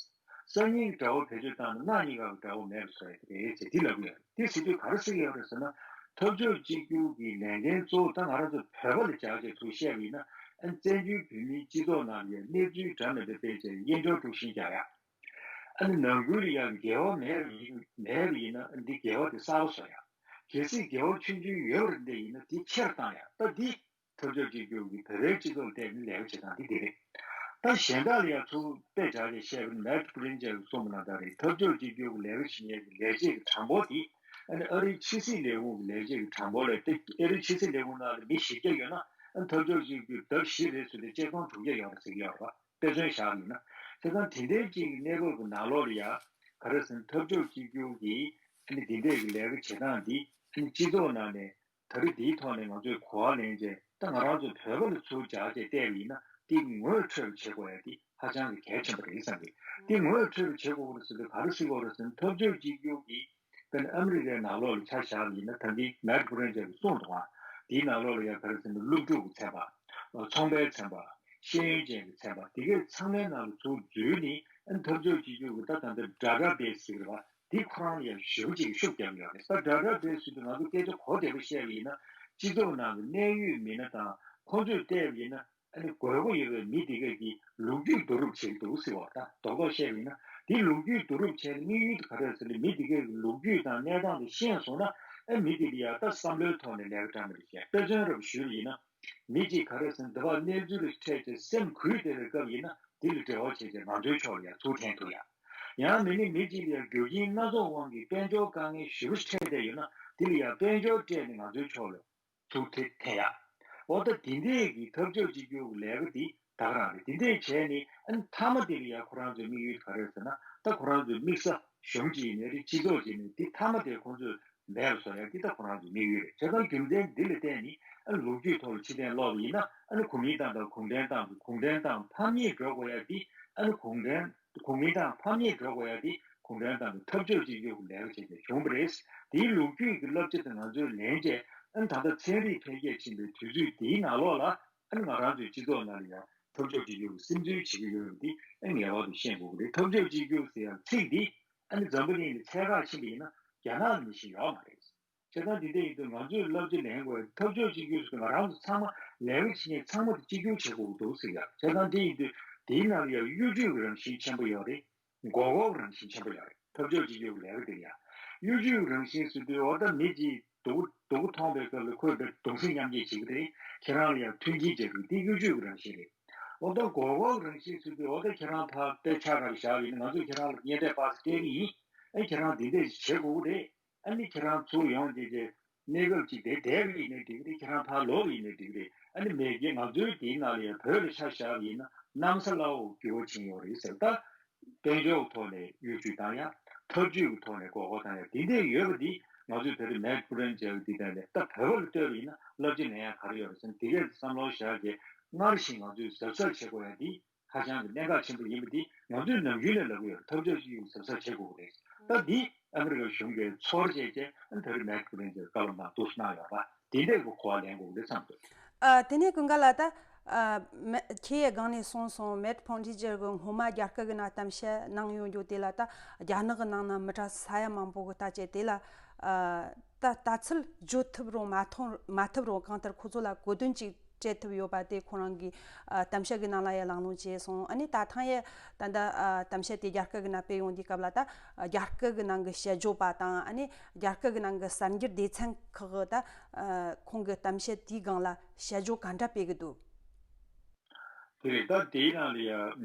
སང་ཉིན་གྱི་དགྲ་བོ་བེད་སྤྱོད་བཏང་ནས་གནངས་ཉིན་གྱི་དགྲ་བོ་མེད་པ་བཟོ་ཡ་དེ་རེད་ཟེར་འདི་ལབ་ཀྱི་ཡོད་རེད། དེ་ཟེར་དུས་ག་རེ་ཟེར་གྱི་ཡོད་རེད་ཟེར་ན། འཐབ་ཕྱོགས་གཅིག་གྱུར་གྱི་ལས་འགན་གཙོ་བོ་ད་ང་རང་ཚོ་བོད་པ་ལ་སྦྱར་བྱས་ཚུར་བཤད་པ་ཡིན་ན། ཨ། བཙན་བྱོལ་བོད་མིའི་སྤྱི་ཚོགས་ནང་ལ་ཡང་གནས་ཚུལ་འདྲ་མི་འདྲ་སྤེལ་བྱས་གཡེང་སྐྱོར་དཀྲུག་ཤིང་རྒྱག་ཡ། ཨ་ནི་ནང་ཁུལ་ལ་ཡང་འགལ་བ་མེད་པ་ཡིན་མེད་པ་ཡིན་ན་འདི་འགལ་བ་དེ་གསར་པ་བཟོ་ཡ། གལ་སྲིད་འགལ་བ་ཆུང་ཆུང་ཡོད་པ་རེད་འདི་ཡིན་ན་དེ་ཆེར་བཏང་ཡ། ད་འདི་འཐབ་ཕྱོགས་གཅིག་གྱུར་གྱི་བོད་པའི་སྤྱི་ཚོགས་ལ་བལྟས་ནས་ལས་ཀ་བྱེད་སྟངས་འདི་འདི་རེད། ད་གཞན་དག་ལ་ཡང་ཚུར་དཔེ་བཞག་ནས་བཤད་པ་ན། མེག་མུ་རེ་ཅེ་གིས་གསུངས་པ་ནང་ལྟར་རེད། འཐབ་ཕྱོགས་གཅིག་གྱུར་གྱི་ལས་ཀ་བྱེད་མཁན་གྱི་ལས་བྱེད་ཀྱི་གྲངས་འབོར་དེ་ཨ་ནི་ཨ་རིའི་ཕྱི་སྲིད་ལས་ཁུངས་ཀྱི་ལས་བྱེད་ཀྱི་གྲངས་འབོར་ལས་ཏེ། ཨ་རིའི་ཕྱི་སྲིད་ལས་ཁུངས་ནང་ལ་མི་བཞི་བརྒྱ་ཡོད་ན། ཨ། འཐབ་ཕྱོགས་གཅིག་གྱུར་ལྡབ་བཞི་རེད་ཟེར་ཏེ་ཆིག་སྟོང་དྲུག་བརྒྱ་ཡོད་རེད་ཟེར་གྱི་ཡོད་རེད་བ། དཔེ་མཚོན་བཞག་པ་ཡིན་ན། བྱས་ཙང་དེ་འདྲའི་གཅིག་གི་གནས་བབ་ཀྱི་ནང་ལོགས་ལ་ཡ་ག་རེ་ཟེར་ན། འཐབ་ཕྱོགས་གཅིག་གྱུར་གྱི་ཨ་ནི་འདི་འདྲས་ཀྱི་ལས་ཀ་བྱེད་སྟངས་འདི་ཨ་ནི་སྤྱི་ཚོགས་ནང་ནས་ད་རེས་འདིའི་ཐོག་ནས་ང་ཚོས་གོ་བ་ལེན་བྱས། ད་ང་རང་ཚོ་བོད་པ་ལ་ཚུར་སྦྱར་བྱས་བལྟས་པ་ཡིན་ན་དེ་ངོ་འཕྲོད་པ་བྱེད་དགོས་ཡ་དེ་ཧ་ཅང་གི་གལ་ཆེན་པོ་རེད་བསམ་གི། དེ་ངོ་འཕྲོད་པ་བྱེད་དགོས་པ་རེད་ཟེར་དུས་ག་རེ་ཟེར་དགོས་རེད་ཟེར་ན་འཐབ་ཕྱོགས་གཅིག་གྱུར་གྱི་དཔེར་ན་ཨ་མི་རི་ཀའི་ནང་ལོགས་ལ་ཆ་བཞག་པ་ཡིན་ན་ད་གིན་མེག་བྷུ་རན་ཅར་གྱིས་གསུངས་འདུག་ཨ། དེའི་ནང་ལོགས་ལ་ཡ་ག་རེ་ཟེར་ན་སློབ་ཕྲུག་གི་ཚན་པ། ཚོང་པའི་ཚན་པ། ཤེས་ཡོན་ཅན་གྱི་ཚན་པ་དེ་གའི་ཚང་མའི་ནང་ལ་ཚུར་འཛུལ་ནས་ཨ་འཐབ་ཕྱོགས་གཅིག་གྱུར་གྱི་ད་ད་ལྟ་ཌ་ཊ་བེ་སི་ཟེར་གི་རེད་བ། འདི་ཁོ་རང་ལ་ཡང་ཞེ་པོ་ཅིག་ཤུགས་རྒྱབ་ཡོད་རེད། ད་ཌ་ཊ་བེ་སི་ཟེར་དུས་ང་ཚོ་སྐད་ཆ་གོ་བདེ་པོ་བཤད་པ་ཡིན་ན་སྤྱི་ཚོགས་ནང་གི་གནད་ཡོད་མི་སྣ་དང་ཁོང་ཚོས་བལྟས་པ་ཡིན་ན་ཨ་ནི་དགོས་མཁོ་ཡོད་པའི་མི་དེ་གས་ཀྱི་ལོ་རྒྱུས་བསྡུ་རུབ་བྱེད་ཀྱི་འདུག་ཟེར་བ། ད་རྡོག་རྡོག་བཤད་པ་ཡིན་ན་དེ་ལོ་རྒྱུས་བསྡུ་རུབ་བྱས་ནས་དམིགས་ཡུལ་དེ་ག་རེ་རེད་ཟེར་ན་མི་དེ་གས་ཀྱི་ལོ་རྒྱུས་དང་གནས་སྟངས་དེ་ཤེས་སོང་ན་ཨ་མི་དེ་ལ་ཡང་ད་བསམ་བློའི་ཐོག་ནས་ལས་ཀ་འདྲ་མི་འདྲ་བྱས་དཔེ་མཚོན་རབ་ཞུས་པ་ཡིན་ན། མི་གཅིག་ག་རེ་ཟེར་ན་འདི་བར་གནས་ཚུལ་ལ་འཕྲད་བྱས་སེམས་འགུལ་བསྡད་པའི་སྐབས་ཡིན་ན་འདི་ལ་འབྲེལ་བ་བྱས་བྱས་ང་ཚོའི་ཕྱོགས་ལ་ཡང་ཚུར་འཐེན་ཐུབ་ཡ། ཡང་མིན་ན་མི་གཅིག་ལ་ཡང་རྒྱུ་རྐྱེན་སྣ་ཚོགས་དབང་གིས་དཔལ་འབྱོར་དཀའ་ངལ་ཞེ་པོ་འཕྲད་བསྡད་ཡོད་ན་འདི་ལ་ཡང་དཔལ་འབྱོར་སྤྲད་ནས་ང་ཚོའི་ཕྱོགས་ལ་ཚུར་འཐེན་འཐེན་ཡ། འོ་ད་དེ་འདྲས་ཀྱི་འཐབ་ཕྱོགས་གཅིག་གྱུར་གྱི་ལས་ཀ་འདི་ད་ག་རང་རེད། དེ་འདྲས་བྱས་ནས་ཨ་ནི་མཐའ་མ་དེ་ལ་ཡང་ཁོ་རང་ཚོའི་དམིགས་ཡུལ་ག་རེ་ཟེར་ན་ད་ཁོ་རང་ཚོའི་དམིགས་ས་གཞུང་གཅིག་ཡིན་ནའི་རེད། སྤྱི་ཚོགས་གཅིག་ཡིན་ནའི་དེ་མཐའ་མ་དེ་ཁོ་ཚོས་མེད་པ་བཟོ་ཡ་འདི་ད་ཁོ་རང་ཚོའི་དམིགས་ཡུལ་རེད། བྱས་ཙང་རྒྱུ་མཚན་འདི་ལ་བརྟེན་ནས་ཨ་ནི་ལོ་རྒྱུས་ཐོག་ལ་ཕྱིར་འཐེན་སློག་པ་ཡིན་ན་ཨ་ནི་གོ་མིན་ཏང་དང་གུང་ཁྲན་ཏང་དང་གུང་ཁྲན་ཏང་ཕམ་ཉེས་འགྲོ་དགོས་ཡ་འདི་ཨ་ནི་གུང་ཁྲན་གུང་མིན་ཏང་ཕམ་ཉེས་འགྲོ་དགོས་ཡ་འདི་གུང་ཁྲན་ཏང་གི་འཐབ་ཕྱོགས་གཅིག་གྱུར་གྱི་ལས་ཀ་བྱས་ཏེ་བྱུང་བ་རེད། དེའི་ལོ་རྒྱུས་ཀྱི་བསླབ་བྱ་དེ་ང་ཚོས་ལེན་བྱས་ཨ་ནི་ད་ལྟ་ཚན་རིག་འཕེལ་རྒྱས་ཕྱིན་པའི་དུས་ཚོད་འདིའི་ནང་ལོགས་ལ་ཨ་ནི་ང་རང་ཚོའི་སྤྱི་ཚོགས་ནང་ལ་ཡང་འཐབ་ཕྱོགས་གཅིག་གྱུར་གྱི་སིམ་འཛུལ་བྱེད་ཀྱི་ཡོད་པ་འདི་ཨ་ནི་ངེས་པར་དུ་ཤེས་དགོས་ཀྱི་རེད། འཐབ་ཕྱོགས་གཅིག་གྱུར་ཟེར་ཡ་ཚིག་འདི་ཨ་ནི་འཛམ་བུ་གླིང་ལ་ཚད་བཀག་ཕྱིན་པ་ཡིན་ན་རྒྱ་ནག་ལ་ནི་ཞིག་ཡོད་མ་རེད། བྱས་ཙང་འདི་འདྲ་ཡིན་དུས་ང་ཚོས་བསླབ་བྱ་ལེན་དགོས། འཐབ་ཕྱོགས་གཅིག་གྱུར་ཟེར་ང་རང་ཚོ་ཚང་མ་ལས་ཀ་བྱེད་མཁན་ཚང་མ་དེ་གཅིག་གྱུར་བྱེད་དགོས་འདུག་ཟེར་ཡ། བྱས་ཙང་འདི་ཡིན་དུས་དེའི་ནང་ལ་ཡང་གཡོ་ཇུས་ཀྱི་རང་བཞིན་ཆེན་པོ་ཡོད་རེད། མགོ་སྐོར་རང་བཞིན་ཆེན་པོ་ཡོད་རེད། འཐབ་ཕྱོགས་གཅིག་གྱུར་གྱི་ལས་ཀ་དེ་ཡ། གཡོ་ཇུས་ཀྱི་རང་བཞིན་ཟེར་དུས་འོ་ད་མི་གཅིག་སྡུག་སྡུག་མཐོང་པའི་སྐབས་ལ་ཁོས་དེ་གདུང་སེམས་མཉམ་སྐྱེད་བྱེད་ཀྱི་རེད། ཁྱེད་རང་ལ་ཡང་མཐུན་རྐྱེན་སྦྱར་གྱི་རེད། འདི་གཡོ་ཇུས་ཀྱི་རང་བཞིན་རེད། འོ་ད་མགོ་སྐོར་རང་བཞིན་ཟེར་དུས་འོ་ད་ཁྱེད་རང་ཕར་དཔེ་ཆ་ག་རེ་བཞག་ཡིན་ན་ང་ཚོས་ཁྱེད་རང་ལ་བརྙན་འཕྲིན་པར་སྤྲད་ཀྱི་ཡིན། ཨེ་ཁྱེད་རང་འདི་འདྲས་བྱེད་དགོས་ཀྱི་རེད། ཨ་ནི་ཁྱེད་རང་ཚུར་ཡོང་བྱས་བྱས་གནས་སྐབས་ཅིག་དེ་བསྡད་པ་ཡིན་ནའི་འགྲིག་གི་རེད། ཁྱེད་རང་ཕར་ལོག་པ་ཡིན་ནའི་འགྲིག་གི་རེད། ཨ་ནི་མེད་ཀྱི་ང་ཚོའི་དེའི་ནང་ལ་ཡང་བོད་ལ་ཆ་བཞག་པ་ཡིན་ན་གནམ་ས་བླ་འོག་འགྱུར་བ་ཕྱིན་ཡོད་རེད་ཟེར། ད་དཔལ་འབྱོར་གྱི་ཐོག་ནས་གཡོ་ཇུས་བཏང་ཡ། འཐབ་ཇུས་ཀྱི་ཐོག་ནས་མགོ་སྐོར་བཏང་ཡ་འདི་འདྲས་ཡོད་པ་འདི་ང་ཚོས་ད་རེས་མེག་བྷུ་རན་ཅར་འདི་དང་ལས་ད་བོད་པ་ལ་ལྟོས་པ་ཡིན་ན་བསླབ་བྱ་ལེན་ཡ་ག་རེ་ཡོད་རེད་ཟེར་ན་འདི་གས་བསམ་བློ་བཞག་རྗེས་སྔར་བཞིན་ང་ཚོས་གཟབ་གཟབ་བྱེད་དགོས་ཡ་འདི། ཧ་ཅང་གི་གནད་འགག་ཆེན་པོ་ཡིན་པ་འདི་ང་ཚོས་ནམ་རྒྱུན་ནས་ལབ་ཀྱི་ཡོད། འཐབ་ཕྱོགས་གཅིག་གྱུར་གཟབ་གཟབ་བྱེད་དགོས་ཀྱི་རེད། ད་འདི་ཨ་མི་རི་ཀ་གཞུང་གིས་ཚོར་བྱས་བྱས་ཨ་ནི་ད་རེས་མེག་བྷུ་རན་ཅར་བཀའ་སློབ་གནང་འདུག་གནང་ཡོད་པ་འདི་འདྲས་ཀྱི་གོ་བ་ལེན་དགོས་ཀྱི་རེད་བསམ་འདུག་ཨ། དེ་ནས་ཀུན་དགའ་ལགས། ད་ཨ་མེ་ཁྱེད་ཡས་སྒང་ནས་གསུངས་སོང་། མེག་བྷུ་རན་ཅར་གྱིས་སྔོན་མ་རྒྱ་སྐད་ཀྱི་ནང་གཏམ་བཤད་གནང་ཡོང་རྒྱུ་དེ་ལ་ད་རྒྱ་ནག་གི་ནང་ན་མི་གྲངས་ས་ཡ་མང་པོ་གིས་ད་བྱས་དེ་ལ་ཨ་ད་ལྟ་ཚུལ་བརྗོད་ཐུབ་རུང་མ་ཐོན་མ་ཐུབ་རུང་གང་ལྟར་ཁོ་ཚོ་ལ་གོ་དོན་ཅིག་སྤྲད་ཐུབ་ཡོད་པ་དེ་ཁོ་རང་གིས་ཨ་གཏམ་བཤད་ཀྱི་ནང་ལ་ཡང་གླེང་སློང་བྱས་སོང་། ཨ་ནི་ད་ཐེངས་ཡ་ད་ལྟ་ཨ་གཏམ་བཤད་དེ་རྒྱ་སྐད་ཀྱི་ནང་སྤེལ་ཡོང་དུས་སྐབས་ལ་ད་རྒྱ་སྐད་ཀྱི་ནང་གི་དཔྱད་བརྗོད་པ་དང་ཨ་ནི་རྒྱ་སྐད་ཀྱི་ནང་གི་གསར་འགྱུར་སྡེ་ཚན་ཁག་གིས་ད་ཨ་ཁོང་གི་གཏམ་བཤད་དེའི་སྒང་ལ་དཔྱད་བརྗོད་ག་འདྲ་སྤེལ་གྱི་འདུག་དེ་རེད། ད་དེའི་ནང་ལ་ཡ་ཨམ་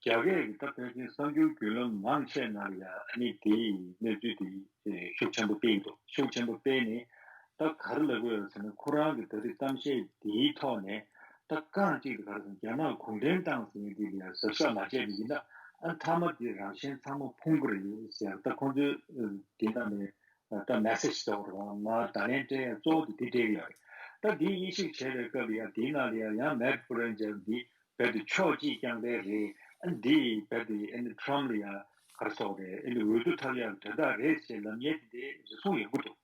རྒྱ་སྐད་ཀྱི་ད་ཕལ་ཆེར་གསར་འགྱུར་བརྒྱུད་ལམ་མང་ཆེ་ནང་ལ་ཡ་ཨ་ནི་དེའི་གནས་ཚུལ་དེ་ཤུགས་ཆེན་པོ་སྤེལ་གྱི་འདུག་ཤུགས་ཆེན་པོ་སྤེལ་ནས་ད་ག་རེ་ལབ་ཀྱི་ཡོད་ཟེར་ན་ཁོ་རང་གི་ད་རེས་གཏམ་བཤད་དེའི་ཐོག་ནས་ད་རྐང་གཅིག་ཏུ་ག་རེ་ཟེར་ན་རྒྱ་ནག་གུང་ཁྲན་ཏང་ཟེར་མཁན་དེ་ལ་ཡ་གཟབ་གཟབ་མ་བྱས་པ་ཡིན་ན་ཨ་མཐའ་མ་དེ་རང་གཞན་ཚང་མ་ཕུང་གི་རེད་ཟེར། ད་ཁོང་ཚོའི་དེ་ནང་ནས་ད་མེ་སེ་ཇི་ཟེར་བ་རེད་བ། མར་བརྡ་ལན་སྤྲད་ཡ་གཙོ་བོ་དེ་དེ་སྤྲད་ཀྱི་ཡོད་རེད། ད་དེ་དབྱེ་ཞིབ་བྱས་པའི་སྐབས་ལ་ཡ་དེའི་ནང་ལ་ཡ་ཡང་མེག་བྷུ་རན་ཅར་འདི་རྦད་དེ་ཕྱོགས་གཅིག་རྐྱང་པ་རེད། ཨ་འདི་རྦད་དེ་ཨ་ནི་ཊམ་ལ་ཡ་ག་རེ་ཟེར་དགོས་རེད། ཨ་ནི་འོས་བསྡུ་ཐོབ་ཡ་དོན་དག་རེད་ཅེས་ལབ་མཁན་དེ་འདྲའི་རེ་ཟུང་ཡོང་གི་འདུག་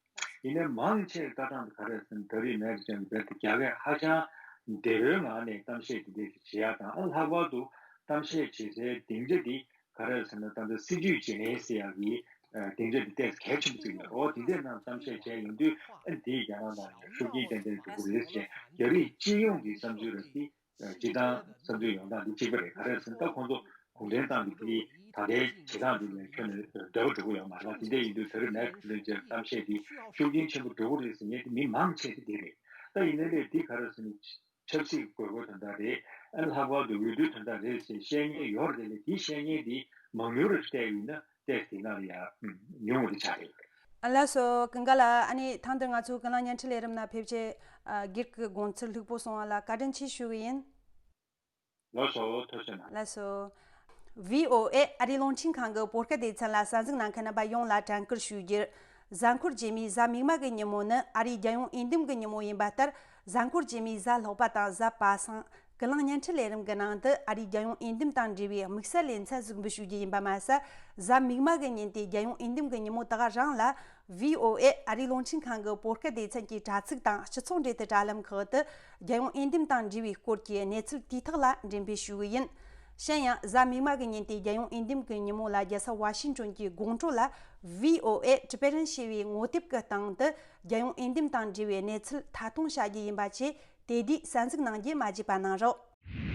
ཡིན་ནའི་མང་ཆེ་ལྟ་སྟངས་དེ་ག་རེ་ཟེར་ན་ད་རེས་མེག་བྷུ་རན་ཅར་རྦད་དེ་རྒྱ་སྐད་ཧ་ཅང་བདེ་བོའི་ངང་ནས་གཏམ་བཤད་དེ་འདྲས་ཞིག་བྱེད་ཡ་དང་། ཨ་ལྷག་པར་དུ་གཏམ་བཤད་བྱེད་སའི་སྡིངས་ཆ་འདི་ག་རེ་ཟེར་ན་ད་ལྟ་སྲིད་ཇུས་བརྗེ་ལེན་ཟེར་ཡག་གི་ཨ་སྡིངས་ཆ་འདི་ཏོག་ཙམ་གལ་ཆེན་པོ་ཅིག་ཡོད་རེད། འོ་དེ་འདྲའི་ནང་གཏམ་བཤད་བྱས་ཡོང་དུས་ཨ་འདིས་རྒྱ་ནག་ནང་ལ་ཤུགས་རྐྱེན་ཏན་ཏན་འགྲོ་གི་རེད་ཅེས་རྒྱ་རིགས་སྤྱི་ཡོངས་ཀྱི་བསམ་ཚུལ་རེད། འདི་ཨ་སྤྱིར་བཏང་བསམ་ཚུལ་ཡོང་སྟངས་འདི་གཅིག་པ་རེད། ག་རེ་ཟེར་ན་ད་ཁོང་ཚོ་གུང་ཁྲན་ཏང་གི་དེ་ད་ལྟའི་བྱེད་སྟངས་འདི་ལ་ཁྱོན་ནས་འདོད་པ་འགྲོ་གི་ཡོད་མ་རེད། དེ་འདྲ་ཡིན་དུས་ད་རེས་མེག་བྷུ་རན་ཅར་གཏམ་བཤད་འདི་ཤུགས་རྐྱེན་ཆེན་པོ་འགྲོ་གི་རེད་ཟེར་མཁན་དེ་མི་མང་ཆེ་གི་དེ་རེད། ད་ཡིན་ནའི་ལས་འདི་ག་རེ་ཟེར་ན། ཆབ་སྲིད་དགོས་མཁོ་དོན་དག་རེད། ཨ་ལྷག་པར་དུ་འོས་བསྡུ་དོན་དག་རེད་ཟེར་བཤད་མཁན་ཡོད་རེད་དེ། དེ་བཤད་མཁན་དེ་མང་ཉུང་རེ་བལྟས་ཡིན་ན་ཏོག་ཙམ་དེ་ནང་ལ་ཡ་ཉུང་བ་རེ་ཆགས་རེད། ཨ་ལགས་སོ། ཀུན་དགའ་ལགས། ཨ་ནི་ཐེངས་འདིར་ང་ཚོའི་ཀུན་གླེང་བརྙན་འཕྲིན་ལས་རིམ་ནང་ཕེབས་བྱས་ཨ་སྒེར་གྱི་དགོངས་ཚུལ་ལྷུག་པོ་གསུངས་པ་ལ་བཀའ་དྲིན་ཆེ་ཞུ་གི་ཡིན། ལགས་སོ། ཐུགས་རྗེ་གནང་། ལགས་སོ། ཝི་ཨོ་ཨེ་ཨ་རིའི་རླུང་འཕྲིན་ཁང་གི་བོད་སྐད་སྡེ་ཚན་ལ་གསན་གཟིགས་གནང་མཁན་རྣམ་པ་ཡོངས་ལ་དྲན་སྐུལ་ཞུ་རྒྱུར། གཟའ་འཁོར་རྗེས་མའི་གཟའ་མིག་དམར་གྱི་ཉིན་མོ་ནི་ཨ་རིའི་རྒྱལ་ཡོངས་འོས་འདེམས་ཀྱི་ཉིན་མོ་ཡིན་པ་ལྟར། གཟའ་འཁོར་རྗེས་མའི་གཟའ་ལྷག་པ་དང་གཟའ་པ་སངས། ཀུན་གླེང་བརྙན་འཕྲིན་ལས་རིམ་གྱི་ནང་དུ་ཨ་རིའི་རྒྱལ་ཡོངས་འོས་འདེམས་དང་འབྲེལ་བའི་དམིགས་བསལ་ལེ་ཚན་ཟིག་འབུལ་ཞུ་རྒྱུ་ཡིན་པ་མ་ཟད། གཟའ་མིག་དམར་གྱི་ཉིན་ཏེ་རྒྱལ་ཡོངས་འོས་འདེམས་ཀྱི་ཉིན་མོ་དེ་ག་རང་ལ། བྷི་ཨོ་ཨེ་ཨ་རིའི་རླུང་འཕྲིན་ཁང་གི་བོད་སྐད་སྡེ་ཚན་གྱི་དྲ་ཚིགས་དང་སྤྱི་ཚོགས་འབྲེལ་མཐུད་དྲ་ལམ་ཁག་ཏུ་རྒྱལ་ཡོངས་འོས་འདེམས་དང་འབྲེལ་བའི་སྐོར་གྱི་གནས་ཚུལ་དུས་ཐོག་ལ་འགྲེམས་སྤེལ་ཞུ་གི་ཡིན། གཞན་ཡང་གཟའ་མིག་དམར་གྱི་ཉིན་ཏེ་རྒྱལ་ཡོངས་འོས་འདེམས་ཀྱི་ཉིན་མོ་ལ་རྒྱལ་ས་ཝ་ཤིང་ཏོན་གྱི་དགོང་དྲོ་ལ་བྷི་ཨོ་ཨེ་ཊི་པེ་རན་ཞེས་པའི་ངོ་དེབ་ཀྱི་སྟེང་དུ་རྒྱལ་ཡོངས་འོས་འདེམས་དང་འབྲེལ་བའི་གནས་ཚུལ་མཐའ་གཏོང་བྱ་རྒྱུ་ཡིན་པ་བཅས་དེ་དུས་གསན་གཟིགས་གནང་རྒྱུ་མ་བརྗེད་པ་གནང་རོགས།